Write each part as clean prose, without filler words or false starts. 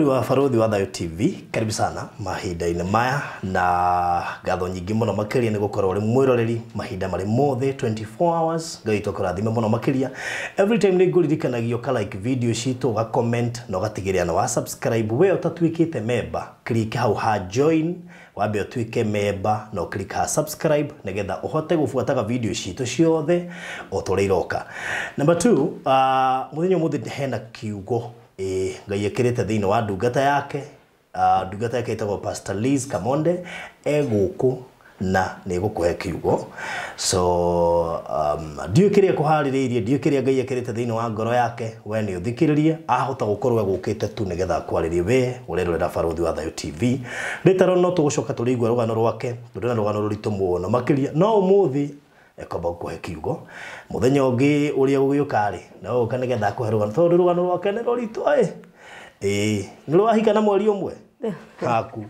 Mwĩroreri wa Barũthi wa Thayũ TV, karibu sana mahinda-inĩ maya na ngatho nyingĩ mũno makĩria nĩ gũkorwo ũrĩ mwĩroreri mahinda marĩ mothe 24 hours. Ngai witũ akũrathime mũno makĩria. Every time nĩ ngũririkanagio ka like video citũ, ũga comment na ũgatigĩrĩra nĩ wa subscribe. We ũtatuĩkĩte member, click hau ha join wambe ũtuĩke member na ũclick ha subscribe nĩgetha ũhote gũbuataga video citũ ciothe o ta ũrĩa iroka. Number 2, mũthenya ũmũthĩ hena kiugo Ngai ekĩrĩte thĩinĩ wa ndungata yake. Ndungata yake ĩtagwo Pastor Liz Kamonde, egũkũ na nĩ gũkũhe kiugo. So ndiũĩ kĩrĩa kũharĩrĩirie, ndiũĩ kĩrĩa Ngai ekĩrĩte thĩinĩ wa ngoro yake, we nĩ ũthikĩrĩrie, ahota gũkorwo egũkĩte tu nĩgetha akwarĩrie we ũrerorera Barũthi wa Thayũ TV. Rĩtaro no tũgũcoka tũrĩigua rũgano rwake, tondũ na rũgano rũritũ mũno makĩria, no ũmũthĩ ekwamba gũkũhe kiugo. Mũthenya ũngĩ ũrĩa ũgĩũka rĩ, no ũka nĩgetha akũhe rũgano, tondũ rũgano rwake nĩ rũritũ ĩ. Nĩ rwahika na mweri ũmwe haku.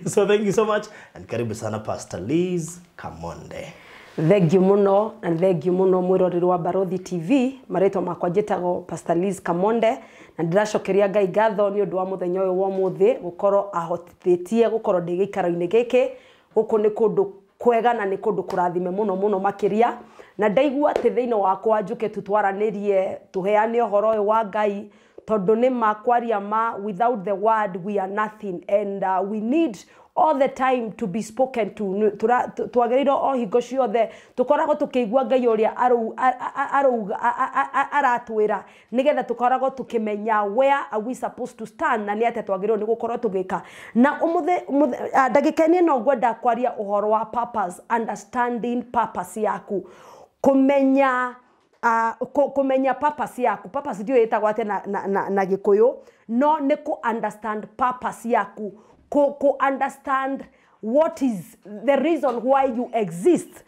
So thank you so much and karibu sana Pastor Liz Kamonde. Thank you muno na thank you muno mwiroreri wa Barũthi TV. Marĩtwa makwa njĩtagwo Pastor Liz Kamonde na ndĩracokeria Ngai ngatho nĩ ũndũ wa mũthenya ũyũ wa ũmũthĩ gũkorwo ahotithĩtie gũkorwo ndĩ gĩikaro-inĩ gĩkĩ. Gũkũ nĩ kũndũ kwega na nĩ kũndũ kũrathime mũno mũno makĩria, na ndaigua atĩ thĩinĩ wakwa njũke tũtwaranĩrie tũheane ũhoro ũyũ wa Ngai, tondũ nĩ ma kwaria ma, without the word we are nothing, and we need all the time to be spoken to. Twagĩrĩirwo o hingo ciothe tũkoragwo tũkĩigua Ngai ũrĩa aratwĩra, nĩgetha tũkoragwo tũkĩmenya where are we supposed to stand na nĩ atĩa twagĩrĩirwo nĩ gũkorwo tũgĩka. Na ũmũthĩ ndagĩka-inĩ ĩno ngwenda kwaria ũhoro wa purpose, understanding purpose yaku, kũmenya kũmenya purpose yaku. Purpose ndiũĩ ĩtagwo atĩa na Gĩkũyũ, no nĩ kũ understand purpose yaku, kũ understand what is the reason why you exist.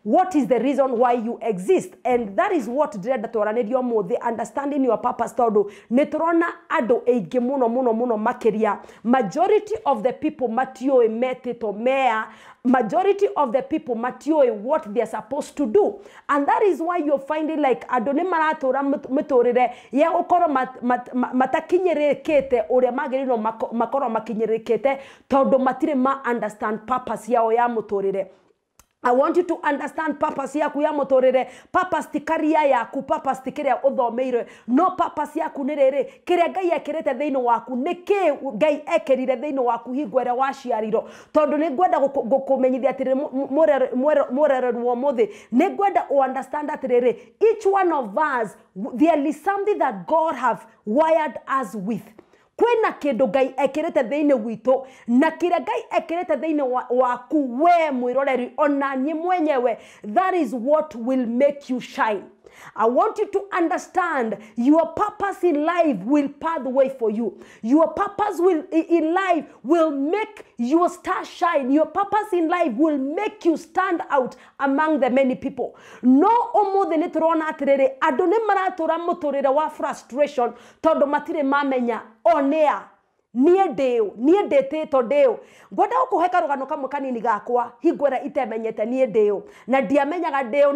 What is the reason why you exist? And that is what ndĩrenda twaranĩrie ũmũthĩ, understanding your purpose, tondũ nĩ tũrona andũ aingĩ mũno mũno mũno makĩria. Majority of the people matiũĩ metĩtwo mea, majority of the people matiũĩ what they are supposed to do. And that is why you're finding like andũ nĩ maratũra mĩtũrĩre ya gũkorwo matakinyĩrĩkĩte ũrĩa magĩrĩirwo makorwo makinyĩrĩkĩte, tondũ matirĩ ma understand purpose yao ya mũtũrĩre. I want you to understand purpose yaku ya mũtũrĩre. Purpose ti career yaku, purpose ti kĩrĩa ũthomeire, no purpose yaku nĩ rĩrĩ, kĩrĩa Ngai ekĩrĩte thĩinĩ waku, nĩ kĩ Ngai ekĩrire thĩinĩ waku hingo ĩrĩa waciarirwo. Tondũ nĩ ngwenda gũkũmenyithia atĩrĩrĩ, mũrereri wa ũmũthĩ, nĩ ngwenda ũ understand atĩrĩrĩ, each one of us there is something that God have wired us with. Kwĩna kĩndũ Ngai ekĩrĩte thĩinĩ witũ, na kĩrĩa Ngai ekĩrĩte thĩinĩ waku we mwĩroreri ona niĩ mwenyewe, that is what will make you shine. I want you to understand your purpose in life will path the way for you. Your purpose will in life will make your star shine. Your purpose in life will make you stand out among the many people. No ũmũthĩ nĩ tũrona atĩrĩrĩ, andũ nĩ maratũra mũtũrĩre wa frustration tondũ matirĩ mamenya onea niĩ ndĩũ, niĩ ndĩtĩtwo ndĩũ. Ngwenda gũkũhe karũgano kamwe kanini gakwa hingo ĩrĩa itemenyete niĩ ndĩũ, na ndiamenyaga ndĩũ,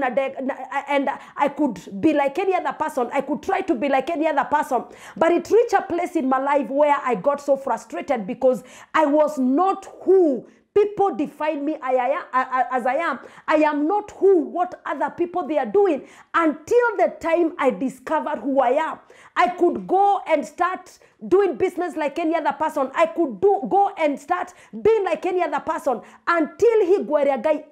and I could be like any other person, I could try to be like any other person, but it reached a place in my life where I got so frustrated because I was not who people define me as I am. I am not who what other people they are doing, until the time I discovered who I am. I could go and start doing business like any other person. I could go and start being like any other person until he ĩrĩa Ngai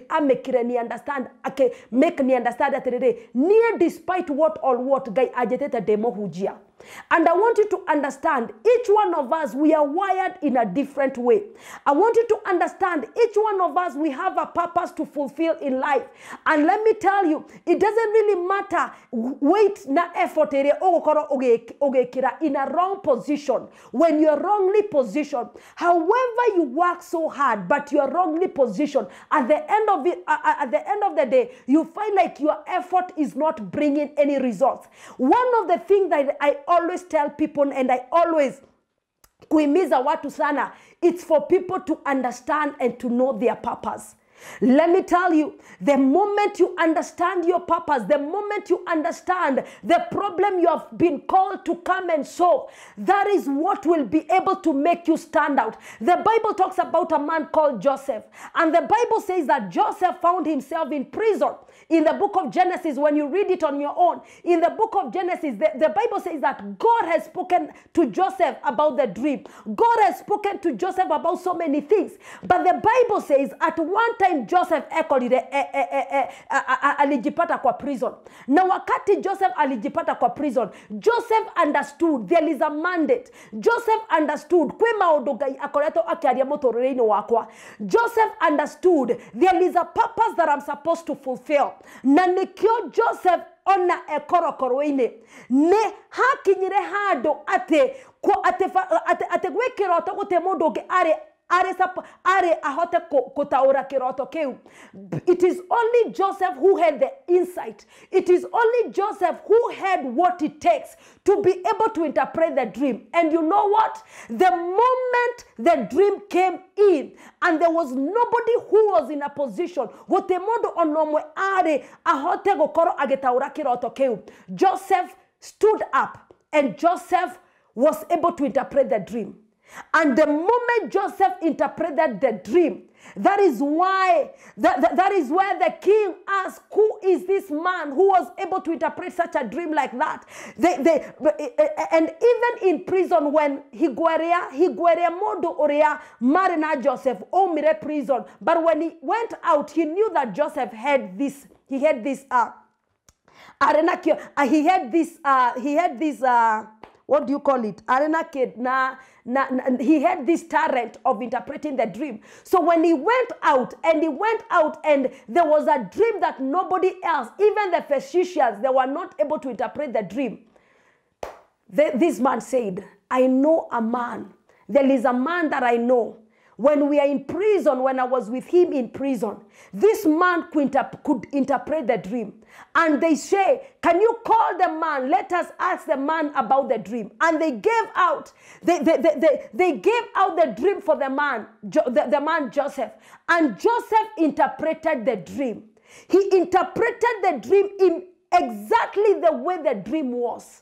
amekire ni understand, okay, make me understand atĩrĩrĩ, niĩ despite what all what Ngai anjĩtĩte ndĩ mũhunjia. And I want you to understand, each one of us, we are wired in a different way. I want you to understand, each one of us, we have a purpose to fulfill in life. And let me tell you, it doesn't really matter weight na effort ĩrĩa ũgũkorwo ũgĩkĩra in a wrong position. When you're wrongly positioned, however you work so hard, but you're wrongly positioned, at the end of it, at the end of the day, you find like your effort is not bringing any results. One of the things that I always tell people, and I always kuhimiza watu sana, it's for people to understand and to know their purpose. Let me tell you, the moment you understand your purpose, the moment you understand the problem you have been called to come and solve, that is what will be able to make you stand out. The Bible talks about a man called Joseph, and the Bible says that Joseph found himself in prison. In the book of Genesis, when you read it on your own, in the book of Genesis, the Bible says that God has spoken to Joseph about the dream. God has spoken to Joseph about so many things. But the Bible says at one time Joseph ekolire alijipata kwa prison. Na wakati Joseph alijipata kwa prison, Joseph understood there is a mandate. Joseph understood kwi maundu Ngai akoretwo akiaria muturire-ini wakwa. Joseph understood there is a purpose that I'm supposed to fulfill. Na nikio Joseph ona ekorokorwo-inĩ nĩ hakinyire handũ atĩ atĩ gwĩ kĩroto gũtirĩ mũndũ ũngĩ arĩ ahote kũtaũra kĩroto kĩu. It is only Joseph who had the insight. It is only Joseph who had what it takes to be able to interpret the dream. And you know what? The moment the dream came in and there was nobody who was in a position, gũtirĩ mũndũ ona ũmwe arĩ ahote gũkorwo agĩtaũra kĩroto kĩu, Joseph stood up and Joseph was able to interpret the dream. And the moment Joseph interpreted the dream, that is why that is where the king asked, who is this man who was able to interpret such a dream like that? And even in prison, when higueria mundu uria mari na Joseph omire prison, but when he went out, he knew that Joseph had this. He had this. He had this. What do you call it? Arena kid. He had this talent of interpreting the dream. So when he went out, and there was a dream that nobody else, even the physicians, they were not able to interpret the dream. This man said, I know a man. There is a man that I know. When we are in prison, when I was with him in prison, this man could interpret the dream. And they say, can you call the man? Let us ask the man about the dream. And they gave out, they gave out the dream for the man, the man Joseph. And Joseph interpreted the dream. He interpreted the dream in exactly the way the dream was.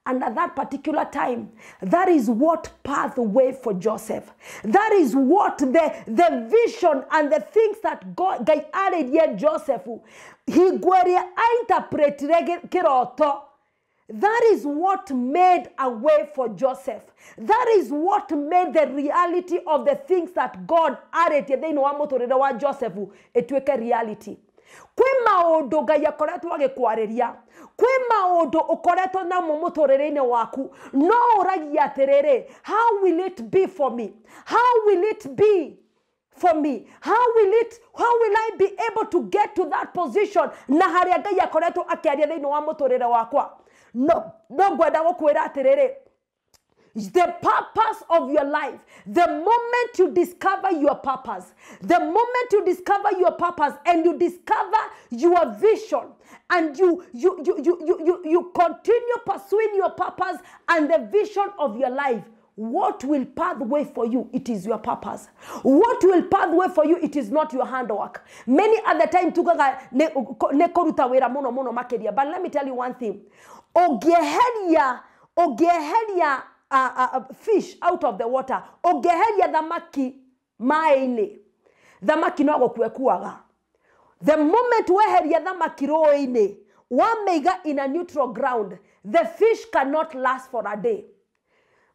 And at that particular time, that is what pathway for Joseph. That is what the vision and the things that God added here Joseph. He interpret kiroto. That is what made a way for Joseph. That is what made the reality of the things that God added. They know wa Joseph etueke reality. Kwi maundu Ngai akoretwo agĩkwarĩria, kwi maundu ũkoretwo namo mũtũrĩre-inĩ waku, no ũragia atĩrĩrĩ, how will it be for me? How will it be for me? How will I be able to get to that position na harĩa Ngai akoretwo akĩaria thĩinĩ wa mũtũrĩre wakwa? No ngwenda gũkwĩra atĩrĩrĩ, the purpose of your life, the moment you discover your purpose, the moment you discover your purpose and you discover your vision, and you continue pursuing your purpose and the vision of your life, what will pathway for you? It is your purpose. What will pathway for you? It is not your handwork. Many other time tugaga ne koruta wira mono mono makeria. But let me tell you one thing. Ogieheria fish out of the water. Ogeheria thamaki maini. Thamaki no gokuekuaga. The moment weheria thamaki rũĩ-inĩ, wameiga in a neutral ground, the fish cannot last for a day.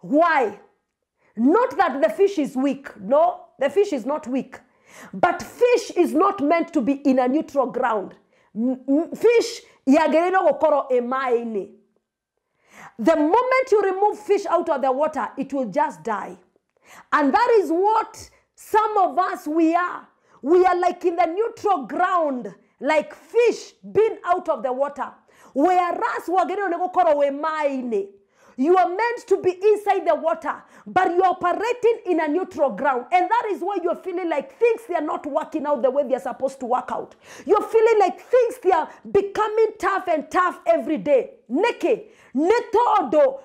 Why? Not that the fish is weak. No, the fish is not weak. But fish is not meant to be in a neutral ground. Fish yagĩrĩirwo gũkorwo ĩ maĩ-inĩ. The moment you remove fish out of the water, it will just die. And that is what some of us we are. We are like in the neutral ground, like fish being out of the water. Whereas wagĩrĩirwo nĩ gũkorwo wĩ maĩ-inĩ. You are meant to be inside the water, but you are operating in a neutral ground. And that is why you're feeling like things, they are not working out the way they are supposed to work out. You're feeling like things, they are becoming tough and tough every day. Niki, nĩ tondũ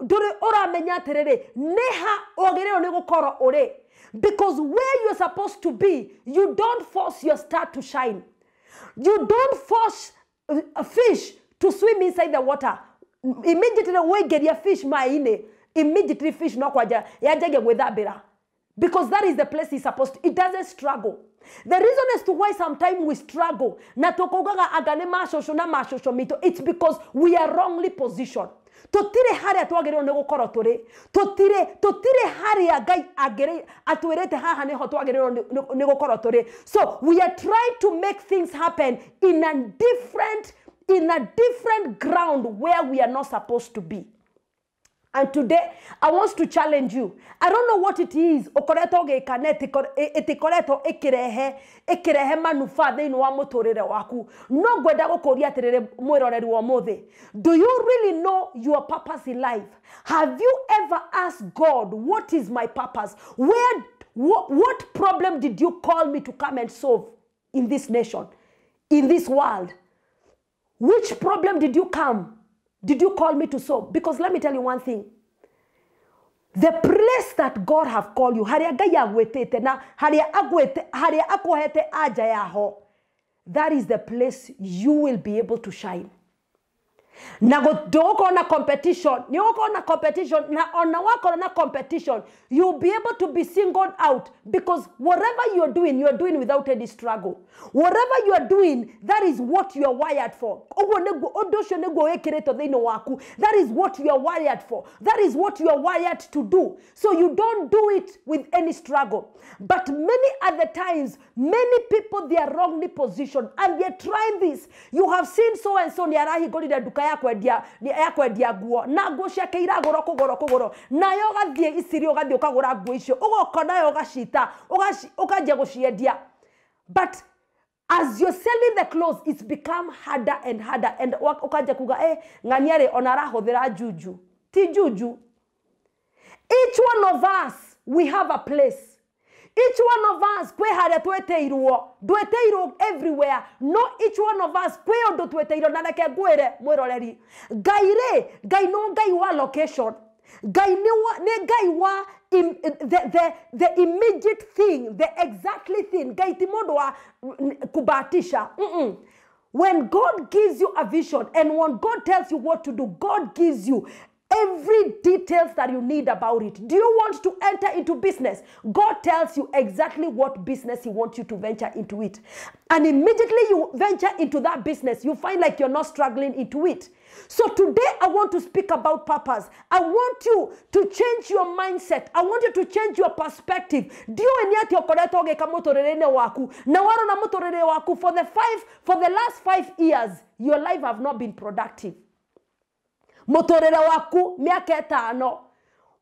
ndũrĩ ũramenya atĩrĩrĩ nĩ ha wagĩrĩirwo nĩ gũkorwo ũrĩ. Because where you're supposed to be, you don't force your star to shine. You don't force a fish to swim inside the water. Immediately waingĩria fish maĩ-inĩ, immediately fish no kwanja yanjagia gwĩthambĩra. Because that is the place he's supposed to. It doesn't struggle. The reason as to why sometimes we struggle, na tũkaugaga anga nĩ macũcũ na macũcũ mitũ, it's because we are wrongly positioned. Tũtirĩ harĩa twagĩrĩirwo nĩ gũkorwo tũrĩ. Tũtirĩ harĩa Ngai atwĩrĩte haha nĩho twagĩrĩirwo nĩ gũkorwo tũrĩ. So we are trying to make things happen in a different ground where we are not supposed to be. And today, I want to challenge you. I don't know what it is. Ũkoretwo ũgĩka na ĩtikoretwo ĩkĩrehe manufaa thĩinĩ wa mũtũrĩre waku. No ngwenda gũkũria atĩrĩrĩ mwĩroreri wa ũmũthĩ. Do you really know your purpose in life? Have you ever asked God, what is my purpose? What problem did you call me to come and solve in this nation, in this world? Which problem did you come? Did you call me to solve? Because let me tell you one thing. The place that God have called you, haria Ngai agwĩtĩte na haria agwĩte, haria akũhete anja yaho, that is the place you will be able to shine. Na ndũgũkorwo na competition, nĩ ũgũkorwo na competition, na ona wakorwo na competition, you'll be able to be singled out because whatever you're doing without any struggle. Whatever you're doing, that is what you're wired for. Ũguo nĩguo ũndũ ũcio nĩguo wĩkĩrĩtwo thĩinĩ waku. That is what you're wired for. That is what you're wired to do. So you don't do it with any struggle. But many other times, many people, they are wrongly positioned and they're trying this. You have seen so and so nĩ arahingũrire nduka ya kwendia nguo na nguo ciake iragũrwo kũgũrwo kũgũrwo, nayo ũgathiĩ iciri ũgathiĩ ũkagũra nguo icio, ũgoka nayo ũgacita ũkanjia gũciendia. But as you're selling the clothes, it's become harder and harder, and ũkanjia kuga ng'ania rĩ ona arahũthĩra juju. Ti juju. Each one of us, we have a place. Each one of us, kwĩ harĩa twĩtĩirwo, ndwĩtĩirwo everywhere. No, each one of us, kwĩ ũndũ twĩtĩirwo. Na reke ngwĩre mwĩroreri, Ngai rĩ, Ngai no Ngai wa location. Ngai nĩ Ngai wa the immediate thing, the exactly thing. Ngai ti mũndũ wa kubahatisha. When God gives you a vision and when God tells you what to do, God gives you every details that you need about it. Do you want to enter into business? God tells you exactly what business he wants you to venture into it. And immediately you venture into that business, you find like you're not struggling into it. So today I want to speak about purpose. I want you to change your mindset. I want you to change your perspective. Ndiũĩ nĩ atĩa ũkoretwo ũgĩka mũtũrĩre-inĩ waku, na warora mũtũrĩre waku for the last 5 years, your life have not been productive. Mũtũrĩre waku mĩaka ĩtano,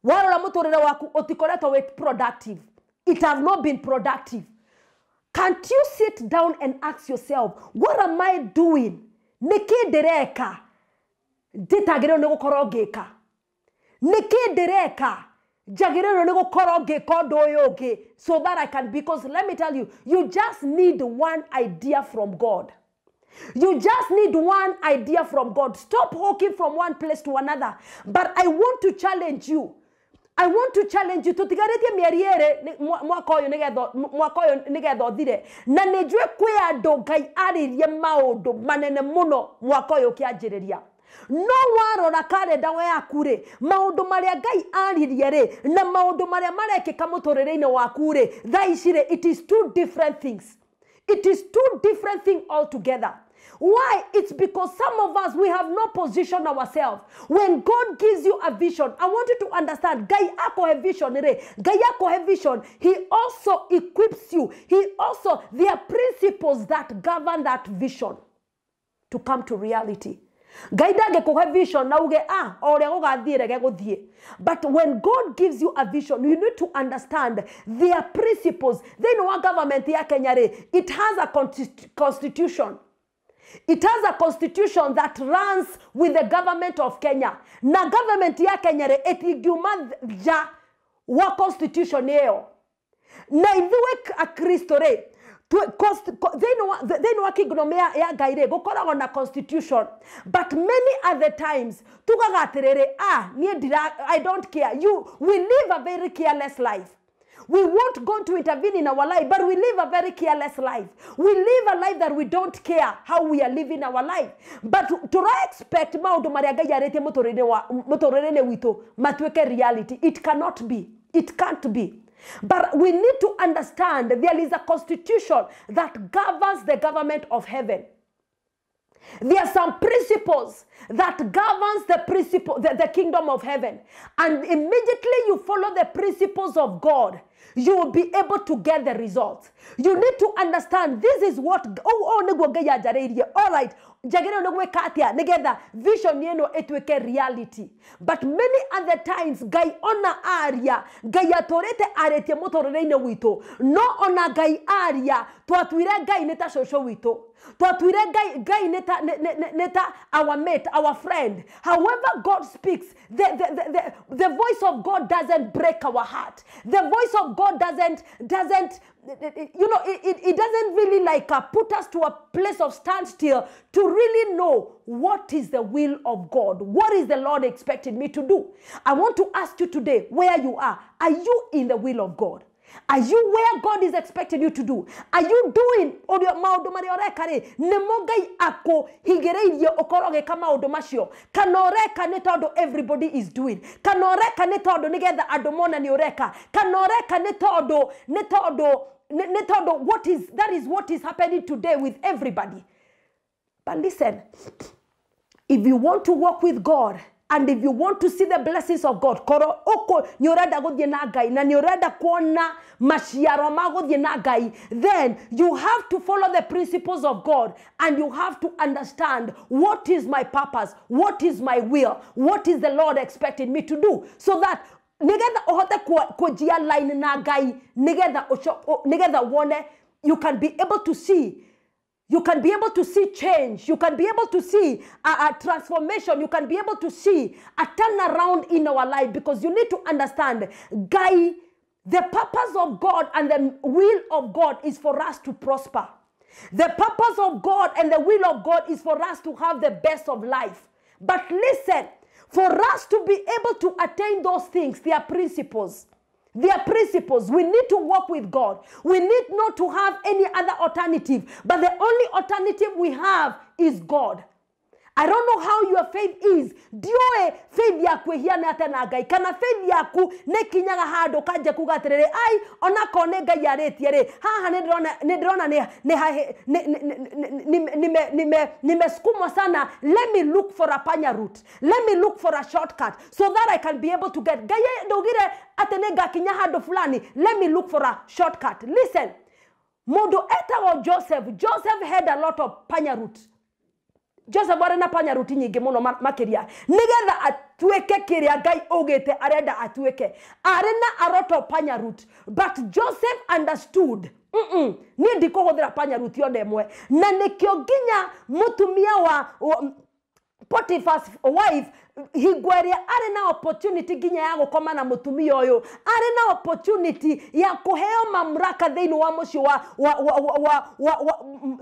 warora mũtũrĩre waku ũtikoretwo wĩ productive. It have not been productive. Can't you sit down and ask yourself, what am I doing? Nĩkĩ ndĩreka nditagĩrĩirwo nĩ gũkorwo ngĩka? Nĩkĩ ndĩreka njagĩrĩirwo nĩ gũkorwo ngĩka ũndũ ũyũ ũngĩ, so that I can, because let me tell you, you just need one idea from God. You just need one idea from God. Stop walking from one place to another. But I want to challenge you. I want to challenge you. Tutigarĩtie mĩeri ĩrĩ mwaka ũyũ nĩgetha ũthire. Na nĩ njũĩ kwĩ andũ Ngai arĩrie maũndũ manene mũno mwaka ũyũ ũkĩanjĩrĩria. No warora karenda yaku rĩ, maũndũ marĩa Ngai aririe rĩ, na maũndũ marĩa marekĩka mũtũrĩre-inĩ waku rĩ, thaa ici rĩ, it is two different things. It is two different things altogether. Why? It's because some of us, we have no position ourselves. When God gives you a vision, I want you to understand, Ngai akohe vision, Ngai akohe vision, he also equips you. He also, there are principles that govern that vision to come to reality. Ngai ndangĩkũhe vision na uge, o ũrĩa gũgathiĩ reke gũthiĩ. But when God gives you a vision, you need to understand there are principles. Thĩinĩ wa government ya Kenya rĩ, it has a constitution. It has a constitution that runs with the government of Kenya. Na government ya Kenya rĩ ĩtingiuma nja wa constitution ĩyo. Na ithuĩ akristo rĩ, thĩinĩ wa kingdom ya Ngai rĩ, gũkoragwo na constitution, but many other times tugaga atĩrĩrĩ, ah, niĩ ndira, I don't care. You, we live a very careless life. We want God to intervene in our life, but we live a very careless life. We live a life that we don't care how we are living our life. But tura expect maũndũ marĩa Ngai arĩtie mũtũrĩre-inĩ witũ matuĩke reality. It cannot be. It can't be. But we need to understand there is a constitution that governs the government of heaven. There are some principles that governs the principle, the kingdom of heaven. And immediately you follow the principles of God, you will be able to get the results. You need to understand this is what, oh, nĩguo Ngai anjarĩirie. All right, njagĩrĩirwo nĩ gwĩka atĩa nĩgetha vision ĩno ĩtuĩke reality. But many other times Ngai ona aria, Ngai atũrĩte arĩtie mũtũrĩre-inĩ witũ, no ona Ngai aria twatuire Ngai nĩ ta cũcũ witũ, twatuire Ngai nĩ ta our mate, our friend. However God speaks, the voice of God doesn't break our heart. The voice of God doesn't, you know, it doesn't really like put us to a place of standstill to really know what is the will of God. What is the Lord expecting me to do? I want to ask you today, where you are you in the will of God? Are you where God is expecting you to do? Are you doing ũrĩa maũndũ marĩa ũreka rĩ, nĩmo Ngai akũhingĩrĩirie ũkorwo ũgĩka maũndũ macio? Kana ũreka nĩ tondũ everybody is doing? Kana ũreka nĩ tondũ nĩgetha andũ mone nĩ ũreka? Kana ũreka nĩ tondũ what is, that is what is happening today with everybody. But listen, if you want to walk with God, and if you want to see the blessings of God, koro uko nĩ ũrenda gũthiĩ na Ngai na nĩ ũrenda kuona maciaro ma gũthiĩ na Ngai, then you have to follow the principles of God and you have to understand what is my purpose, what is my will, what is the Lord expecting me to do, so that nĩgetha ũhote kũnjia line na Ngai, nĩgetha wone, you can be able to see. You can be able to see change. You can be able to see a transformation. You can be able to see a turnaround in our life, because you need to understand, Guy, the purpose of God and the will of God is for us to prosper. The purpose of God and the will of God is for us to have the best of life. But listen, for us to be able to attain those things, there are principles. There are principles. We need to walk with God. We need not to have any other alternative. But the only alternative we have is God. I don't know how your faith is. Ndiũĩ faith yaku ĩhiana atĩa na Ngai, kana faith yaku nĩ kinyaga handũ kanja kuga atĩrĩrĩ, ai onakorwo nĩ Ngai arĩtie rĩ, haha nĩ ndĩrona nimesukumwa sana. Let me look for a panya route. Let me look for a shortcut so that I can be able to get. Ngai ndaugire atĩ nĩ ngakinya handũ fulani. Let me look for a shortcut. Listen, mũndũ etagwo Joseph. Joseph had a lot of panya route. Joseph arĩ na panya route nyingĩ mũno makĩria nĩgetha atuĩke kĩrĩa Ngai augĩte arenda atuĩke. Arĩ na a lot of panya route, but Joseph understood, niĩ ndikũhũthĩra panya route ona ĩmwe. Na nĩkĩo nginya mũtumia wa Potiphar's wife, hingo ĩrĩa arĩ na opportunity nginya ya gũkoma na mũtumia ũyũ, arĩ na opportunity ya kũheo mamlaka thĩinĩ wa mũciĩ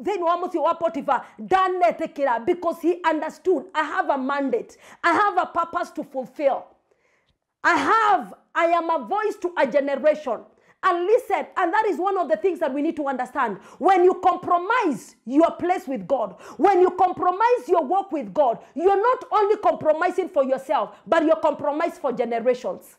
thĩinĩ wa mũciĩ wa Potiphar, ndanetĩkĩra, because he understood, I have a mandate, I have a purpose to fulfill, I am a voice to a generation. And listen, and that is one of the things that we need to understand. When you compromise your place with God, when you compromise your walk with God, you're not only compromising for yourself, but you're compromised for generations.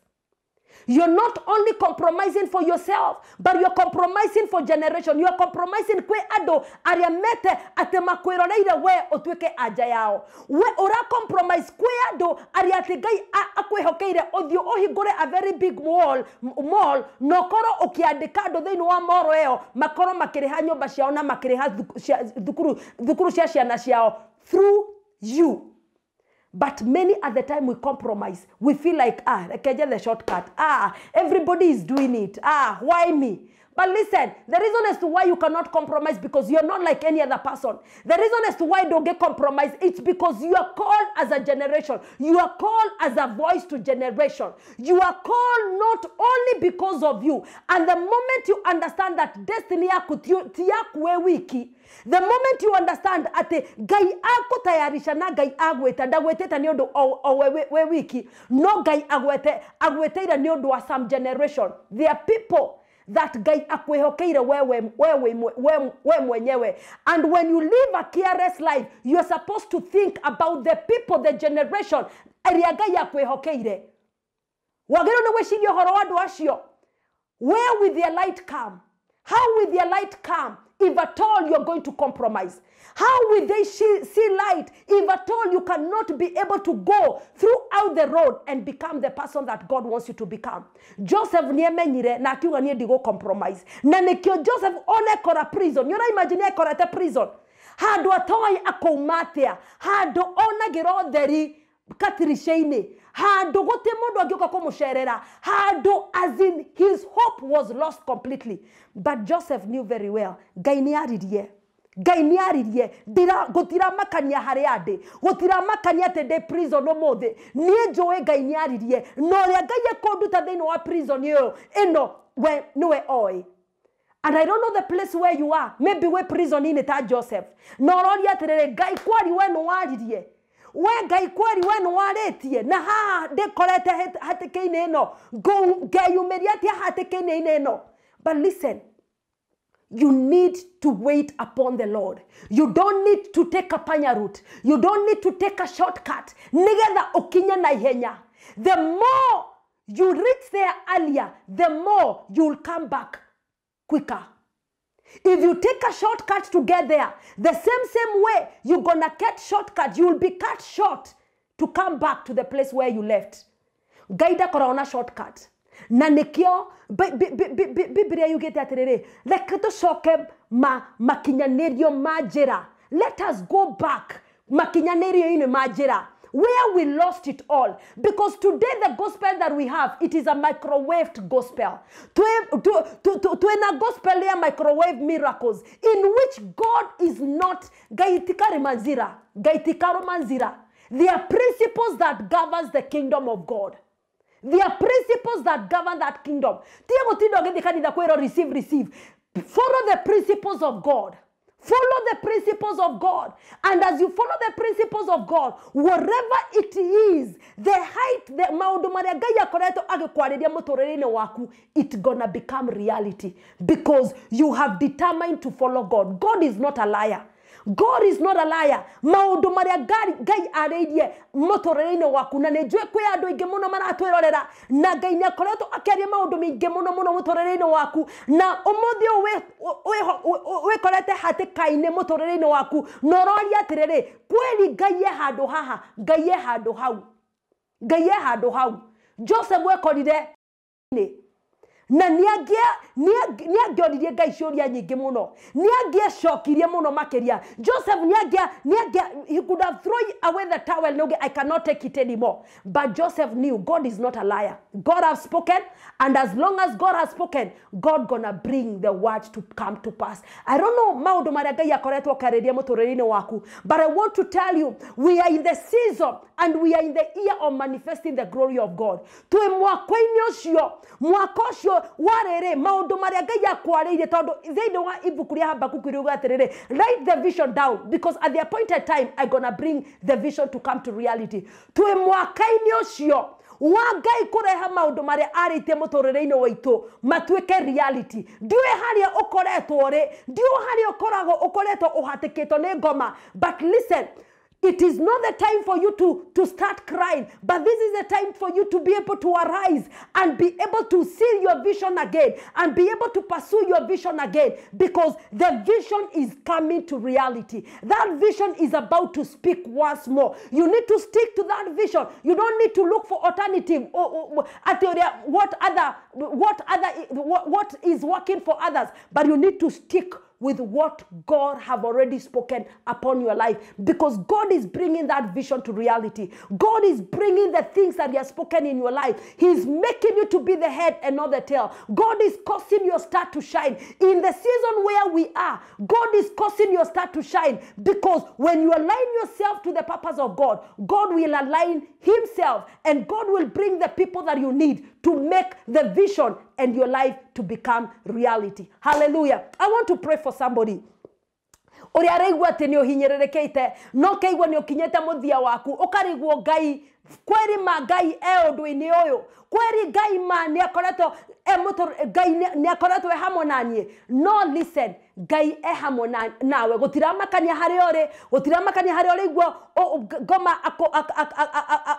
You're not only compromising for yourself, but you're compromising for generation. You're compromising kwe ado aria mete ate makwiroreire we utuike anja yao. We ura compromise kwe ado aria ate Ngai akwihokeire uthio uhingure a very big mall no koro ukiandika andu thiini wa moro eo makoro makiriha nyumba ciao na makiriha thukuru cia ciana ciao through you. But many at the time we compromise. We feel like, ah, I can get the shortcut. Ah, everybody is doing it. Ah, why me? But listen, the reason as to why you cannot compromise, because you're not like any other person. The reason as to why don't get compromised, it's because you are called as a generation. You are called as a voice to generation. You are called not only because of you. And the moment you understand that destiny yaku ti yaku we wiki, the moment you understand ati Ngai akutayarisha na Ngai agweta, ndagwetete ni undu o we wiki, no Ngai agwete agweteire ni undu wa some generation. There are people that Ngai akwehokeire wewe mwenyewe. And when you live a careless life, you are supposed to think about the people, the generation ĩrĩa Ngai akwehokeire. Wagĩrĩirwo nĩ gwĩciria ũhoro wa andũ acio. Where will their light come? How will their light come if at all you're going to compromise? How will they see light if at all you cannot be able to go throughout the road and become the person that God wants you to become? Joseph niemenyire na akiuga nie ndigo compromise. Na nikio Joseph one kora prison. You imagine ekorete prison. Handu atoi akaumatia. Handu onagira utheri katirisha-inĩ. Handu guti mundu angiuka kumucerera. Handu, as in his hope was lost completely. But Joseph knew very well Ngai nĩ aririe. Ngai nĩ aririe. Gũtiramakania harĩa ndĩ, gũtiramakania atĩ ndĩ prison ũmũthĩ. Niĩ njũĩ Ngai nĩ aririe, na ũrĩa Ngai ekũnduta thĩinĩ wa prison ĩyo ĩno we nĩwe oĩ. And I don't know the place where you are. Maybe we prison inĩ ta Joseph. Na ũroria atĩrĩrĩ, Ngai kwari we nĩ waririe, we Ngai kweri we nĩ warĩtie, na haha ndĩkorete hatĩka-inĩ ĩno, ngeyumĩria atĩa hatĩka-inĩ ĩno. But listen, you need to wait upon the Lord. You don't need to take a panya route. You don't need to take a shortcut. Nĩgetha ũkinye na ihenya. The more you reach there earlier, the more you'll come back quicker. If you take a shortcut to get there, the same way you're gonna get shortcut, you'll be cut short to come back to the place where you left. Ngai ndakoragwo na shortcut. Na nikio Biblia yugĩte atĩrĩrĩ, reke tũcoke makinyanĩrio ma njĩra. Let us go back makinyanĩrio-inĩ ma njĩra, where we lost it all. Because today the gospel that we have, it is a microwaved gospel. Twina gospel ya microwave miracles, in which God is not Ngai ti karimanzira. Ngai ti karumanzira. There are principles that governs the kingdom of God. There are principles that govern that kingdom. Tiga gũtinda ũgĩthiĩ kanitha kwĩrwo receive, receive. Follow the principles of God. Follow the principles of God. And as you follow the principles of God, wherever it is, the height, the maũndũ marĩa Ngai akoretwo agĩkwarĩria mũtũrĩre-inĩ waku, it gonna become reality. Because you have determined to follow God. God is not a liar. God is not a liar. Maũndũ marĩa Ngai arĩirie mũtũrĩre-inĩ waku, na nĩ njũĩ kwĩ andũ aingĩ mũno maratwĩrorera, na Ngai nĩ akoretwo akĩaria maũndũ maingĩ mũno mũno mũtũrĩre-inĩ waku, na ũmũthĩ ũyũ wĩkorete hatĩka-inĩ mũtũrĩre-inĩ waku, na ũroria atĩrĩrĩ, kweli Ngai e handũ haha, Ngai e handũ hau, Ngai e handũ hau. Joseph wekorire nĩ na nĩangĩoririe Ngai ciũria nyingĩ mũno, nĩangĩecokirie mũno makĩria. Joseph he could have thrown away the towel, no, I cannot take it anymore. But Joseph knew God is not a liar. God has spoken, and as long as God has spoken, God gonna bring the word to come to pass. I don't know maũndũ marĩa Ngai akoretwo akĩarĩria mũtũrĩre-inĩ waku, but I want to tell you, we are in the season and we are in the year of manifesting the glory of God. Twĩ mwaka-inĩ ũcio, mwaka ũcio warĩrĩ maũndũ marĩa Ngai akwarĩirie, tondũ thĩinĩ wa ibuku rĩa Habakuku riuga atĩrĩrĩ, write the vision down, because at the appointed time I gonna bring the vision to come to reality. Twĩ mwaka-inĩ ũcio wa Ngai kũreha maũndũ marĩa arĩtie mũtũrĩre-inĩ waitũ matuĩke reality. Ndiũĩ harĩa ũkoretwo rĩ, ndiũĩ harĩa ũkoragwo ũkoretwo ũhatĩkĩtwo nĩ ngoma, but listen, it is not the time for you to start crying, but this is the time for you to be able to arise and be able to see your vision again and be able to pursue your vision again, because the vision is coming to reality. That vision is about to speak once more. You need to stick to that vision. You don't need to look for alternative or what is working for others, but you need to stick with what God have already spoken upon your life, because God is bringing that vision to reality. God is bringing the things that he has spoken in your life. He is making you to be the head and not the tail. God is causing your star to shine. In the season where we are, God is causing your star to shine, because when you align yourself to the purpose of God, God will align himself, and God will bring the people that you need to make the vision and your life to become reality. Hallelujah. I want to pray for somebody. Ũrĩa araigua atĩ nĩ ũhinyĩrĩrĩkĩte, no ũkaigua nĩ ũkinyĩte mũthia waku, ũkarigwo Ngai kweri ma Ngai e ũndũ-inĩ ũyũ, kweri Ngai ma nĩ akoretwo e Ngai nĩ akoretwo e hamwe na niĩ. No listen, Ngai e hamwe nawe, gũtiramakania harĩa ũrĩ, gũtiramakania harĩa ũrĩigua ngoma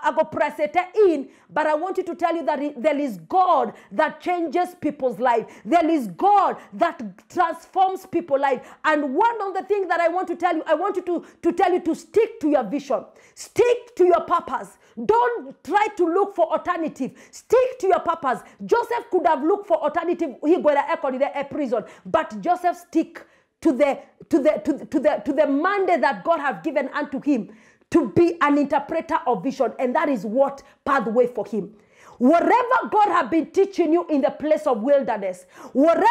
akũpressete in, but I want you to tell you that there is God that changes people's life. There is God that transforms people's life. And one of the things that I want to tell you, I want you to tell you to stick to your vision, stick to your purpose. Don't try to look for alternative. Stick to your purpose. Joseph could have looked for alternative. He got a prison, but Joseph stick to the mandate that God have given unto him to be an interpreter of vision, and that is what pathway for him. Whatever God have been teaching you in the place of wilderness, whatever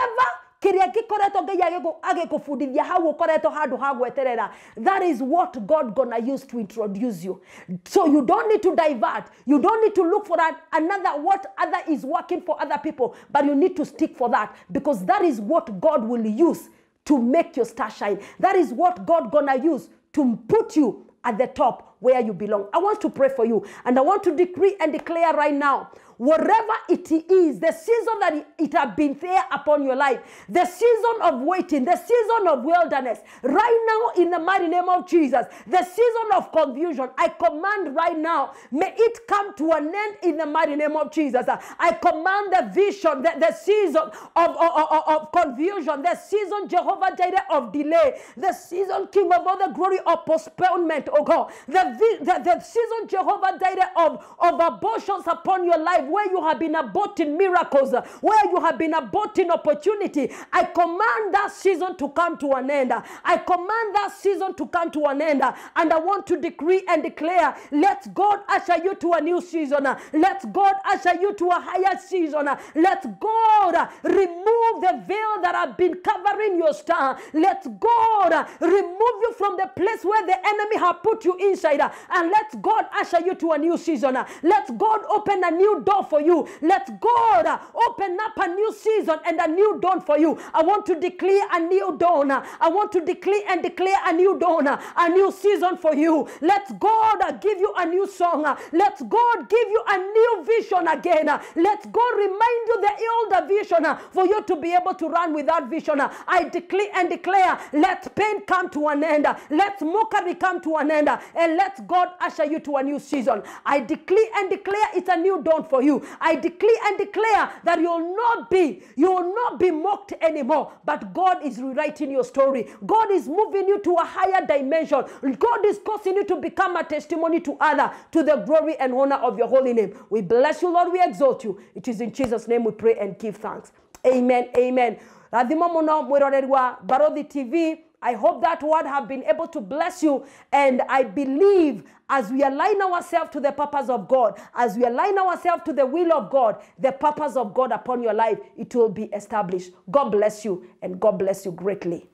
kĩrĩa gĩkoretwo Ngai agĩkũbundithia hau ũkoretwo handũ ha gweterera, that is what God gonna use to introduce you. So you don't need to divert. You don't need to look for another, what other is working for other people, but you need to stick for that, because that is what God will use to make your star shine. That is what God gonna use to put you at the top where you belong. I want to pray for you, and I want to decree and declare right now, whatever it is, the season that it has been there upon your life, the season of waiting, the season of wilderness, right now in the mighty name of Jesus, the season of confusion, I command right now, may it come to an end in the mighty name of Jesus. I command the vision, the season of confusion, the season, Jehovah Jireh, of delay, the season, King of all the glory, of postponement, oh God, the season, Jehovah Jireh, of abortions upon your life, where you have been aborting miracles, where you have been aborting opportunity. I command that season to come to an end. I command that season to come to an end. And I want to decree and declare, let God usher you to a new season. Let God usher you to a higher season. Let God remove the veil that have been covering your star. Let God remove you from the place where the enemy have put you inside. And let God usher you to a new season. Let God open a new door for you. Let God open up a new season and a new dawn for you. I want to declare a new dawn. I want to declare and declare a new dawn, a new season for you. Let God give you a new song. Let God give you a new vision again. Let God remind you the older vision for you to be able to run with that vision. I declare and declare, let pain come to an end. Let mockery come to an end. And let God usher you to a new season. I declare and declare it's a new dawn for you. I declare and declare that you will not be mocked anymore, but God is rewriting your story. God is moving you to a higher dimension. God is causing you to become a testimony to others, to the glory and honor of your holy name. We bless you, Lord. We exalt you. It is in Jesus' name we pray and give thanks. Amen. Amen. Rathimo muno mwiroreri wa Barothi TV. I hope that word have been able to bless you, and I believe as we align ourselves to the purpose of God, as we align ourselves to the will of God, the purpose of God upon your life, it will be established. God bless you, and God bless you greatly.